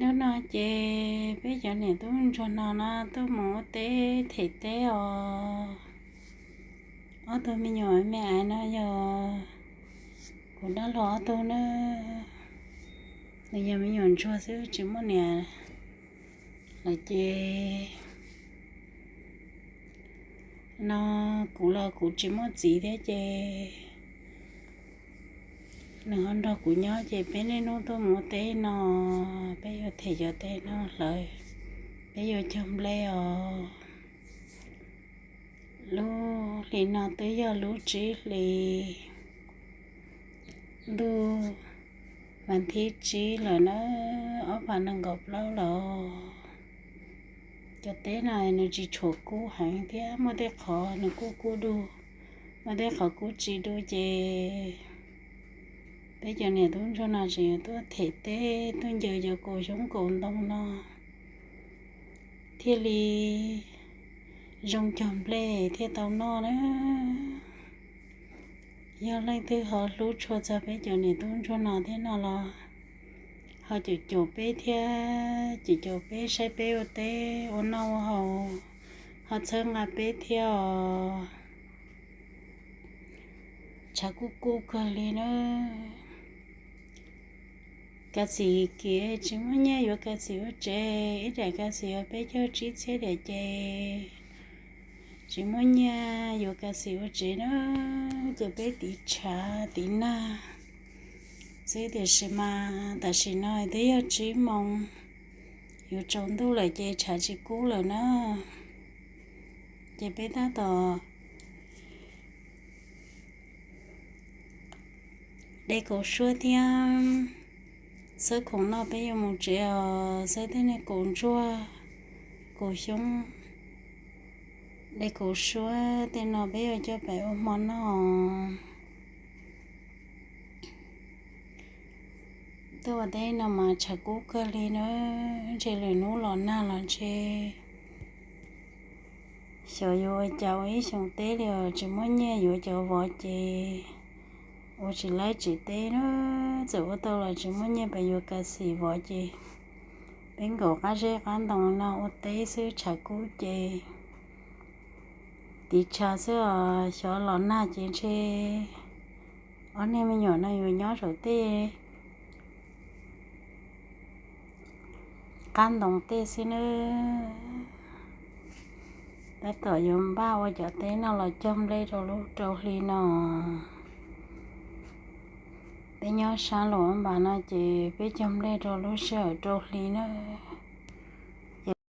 Hnub no ces peb cov niam tub ntsuag no no tuaj mus ua teb them teb os. Ob tug me nyuam me aiv no yog kuv dab laug ob tug na. Nws yog me nyuam ntsuag xwb tsis muaj niam lawm ces no kuv los kuv tsis muaj txiv thiab ces nws ho nrog kuv nyob ces peb niaj hnub tuaj mus ua teb no, peb yuav them cov teb no hlawv, peb yuav cog nplej os. Lub hli no twb yog lub tsib hli, ntuj vas thib tsib lawm na, ob phav nees nkaum plaub lawm. Cov teb no nws tsis tshua kub heev thiab, muaj tej qhov nws kuj kub dua, muaj tej qhov kuj tsis dua ces peb cov niam tub ntsuag no tseem yuav tuaj them teb tuaj ncaws cov kaus xyoob kaus ntoo no thiaj li zoo cog nplej thiaj tau noj na. Yog leej twg ho hlub tshua txog peb cov niam tub ntsuag no thiab no los ho caum caum peb thiab, caum caum peb saib peb ua teb ua noj ua haus, ho txhawb nqa peb thiab os. Tshav kuj kub kawg li na. Kav xim kiv tsis muaj nyiaj yuav kav xim ua tsev, ib daim kav xim yog peb caug tsib txhiab diam ces tsis muaj nyiaj yuav kav xim ua tsev na, ces peb tiv tshav tiv nag xwb. Tiam sis mas tam sim no twb yog tsib moos, yuav tsaus ntuj lawm ces tshav tsis kub lawm na, ces peb tab tom de kaus suab thiab xawb khoom noj peb yuav mus tsev os, xawb tej niag kaus ntsuag, kaus xyoob, de kaus suab tej no peb yuav coj pem ua hmo noj. Tuaj ua teb no mas tshav kub kawg li na, ntshe lwm hnub los nag los ntshe xyov yuav ua cas ua ib xyoos teb li os, tsis muaj nyiaj yuav cov vov ces ua tsis laib tsis teb na, txawm ua tau los tsis muaj nyiaj pes yuav kav xim vov ces peb nkaum qab zeb qab ntoo no ua teb xwb tshav kub ces tiv tshav xwb os, xyov los nag ces ntshe ob niag me nyuam no yuav nyob saum tej qab ntoo tej xwb nawb. Tab tom yuav npaj ua cov teb no los cog nplej rau lub rau hli no. Peb nyob sab Luam Npas no ces peb cog nplej rau lub sij hawm rau hli nawb.